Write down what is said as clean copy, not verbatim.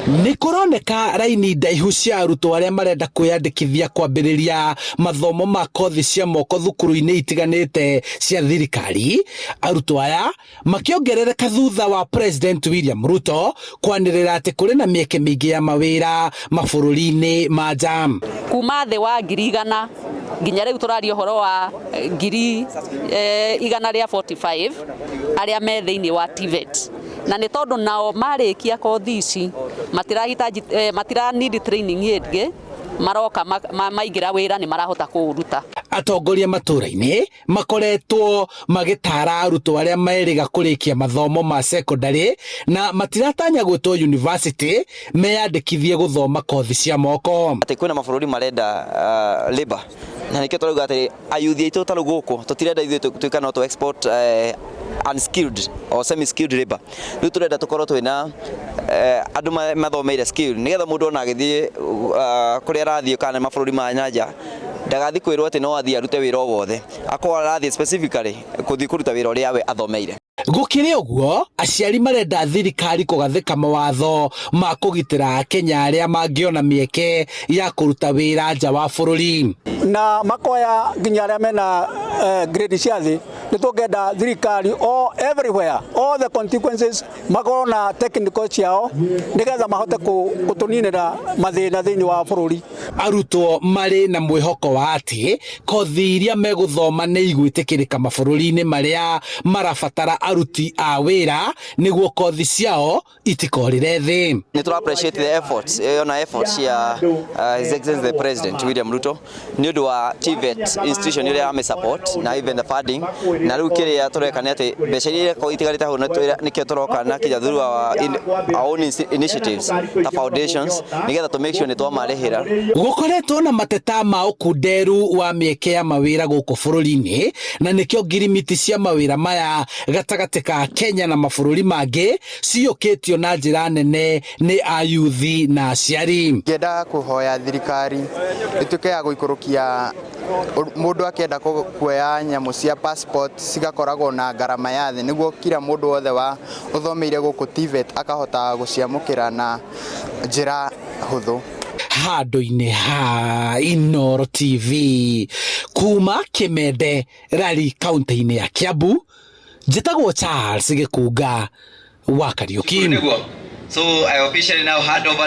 Nĩ kũroneka raini ndaihu cia arutwo arĩa marenda kwĩyandĩkithia kwambĩrĩria mathomo ma kothi cia moko thukuru-inĩ itiganĩte cia thirikari. Arutwo aya makĩongerereka thutha wa President William Ruto kwanĩrĩra atĩ kũrĩ na mĩeke mĩingĩ ya mawĩra mabũrũri-inĩ ma nja. Kuma thĩ wa 100,000 nginya rĩu tũraria ũhoro wa 145,000 arĩa me thĩinĩ wa TVET, na nĩ tondũ nao marĩkia kothi ici matirahitaji matira need training ĩngĩ, maroka maingĩra wĩra nĩ marahota kũũruta. Atongoria matũũra-inĩ makoretwo magĩtara arutwo arĩa merĩga kũrĩkia mathomo ma secondary na matiratanya gwĩtwo university meyandĩkithie gũthoma kothi cia moko. Atĩ kwĩna mabũrũri marenda labor, na nĩkĩo tũrauga atĩ ayuthi aitũ ta rĩu gũkũ tũtirenda ithuĩ tuĩka no tũ export unskilled or semi skilled labor. Rĩu tũrenda tũkorwo twĩna andũ mathomeire skill, nĩgetha mũndũ ona agĩthiĩ kũrĩa arathiĩ kana mabũrũri ma nanja ndagathiĩ kwĩrwo atĩ no athiĩ arute wĩra o wothe, akorwo arathiĩ specifically kũthiĩ kũruta wĩra ũrĩa we athomeire. Gũkĩrĩ ũguo, aciari marenda thirikari kũgathĩka mawatho ma kũgitĩra Akenya arĩa mangĩona mĩeke ya kũruta wĩra nja wa bũrũri. Na makoya nginya arĩa mena grade cia thĩ. Nĩ tũngĩenda thirikari all everywhere, all the consequences, makorwo na technical ciao nĩgetha mahote gũtũninĩra mathĩna thĩinĩ wa bũrũri. Arutwo marĩ na mwĩhoko wa atĩ kothi iria megũthoma nĩ igwĩtĩkĩrĩka mabũrũri-inĩ marĩa marabatara aruti a wĩra nĩguo kothi ciao itikorĩre thĩ. Nĩ tũra appreciate the efforts ona efforts cia His Excellency the President William Ruto nĩ ũndũ wa TVET institution ĩrĩa ame support na even the funding. Na rĩu kĩrĩa tũreka nĩ atĩ mbeca iria irakorwo itigarĩte hau nĩkĩo tũroka na kinya through our own initiatives ta foundations, nĩgetha tũ make sure nĩ twamarĩhĩra. Gũkoretwo na mateta ma ũkunderu wa mĩeke ya mawĩra gũkũ bũrũri-inĩ, na nĩkĩo ngirimiti cia mawĩra maya gatagatĩ ka Kenya na mabũrũri mangĩ ciyũkĩtio na njĩra nene nĩ ayuthi na aciari. Ngĩenda kũhoya thirikari ĩtuĩke ya gũikũrũkia mũndũ akĩenda kuoya nyamũ cia passport cigakoragwo na ngarama ya thĩ, nĩguo kila mũndũ wothe wa ũthomeire gũkũ TVET akahota gũciamũkĩra na njĩra hũthũ. Handũ-inĩ ha Inooro TV kuma Kimende Rari, kaunti-inĩ ya Kiambu, njĩtagwo Charles Gĩkunga wa Kariũki. So I officially now hand over.